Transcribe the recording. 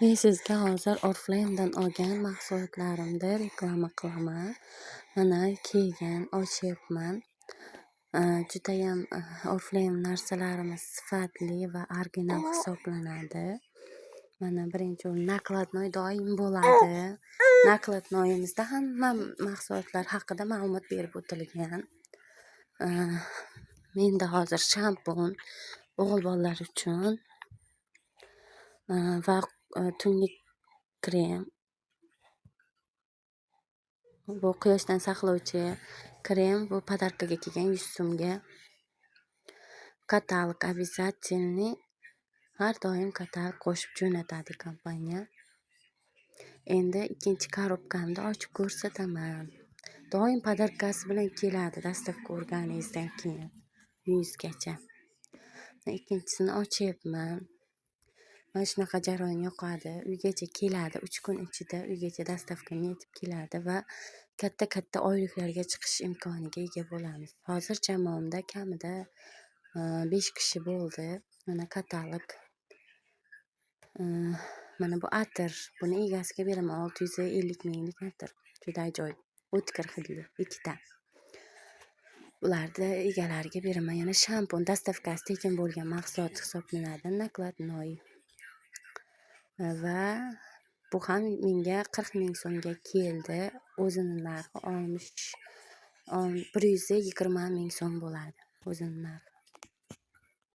Men sizga hozir Oriflame'dan olgan mahsulotlarimni reklama qilaman. Mana kelgan, ochyapman. Judayam Oriflame narsalarimiz sifatli va original hisoblanadi. Mana birinchi o'rin накладной doim bo'ladi. Накладной imizda hamma mahsulotlar haqida ma'lumot berib o'tilgan. Menda hozir shampun o'g'il bolalar uchun va tungi krem. Bu quyoshdan saqlovchi krem, bu подарка ga kelgan 100 so'mga. Katalog обязательный, har doim katalog qo'shib jo'natadi kompaniya. Endi ikkinchi коробка mni ochib ko'rsataman. Doim подарка si bilan keladi доставка urganingizdan keyin uyingizgacha. Ikkinchisini ochyapman. Mana shunaqa jarayon yoqadi. Uygacha keladi. 3 kun ichida uygacha доставка m yetib keladi va katta-katta oyliklarga chiqish imkoniga ega bo'lamiz. Hozir jamoamda kamida 5 kishi bo'ldi. Mana katalog. Mana bu atir. Buni egasiga beraman. 650 minglik atir. Juda ajoyib. O'tkir hidli ikkita. Ularni egalariga beraman. Yana shampun, доставка si tekin bo'lgan mahsulot hisoblanadi. Накладной. Va bu ham menga 40 ming so'mga keldi. O'zini narxi 120 ming so'm bo'ladi o'zini narxi.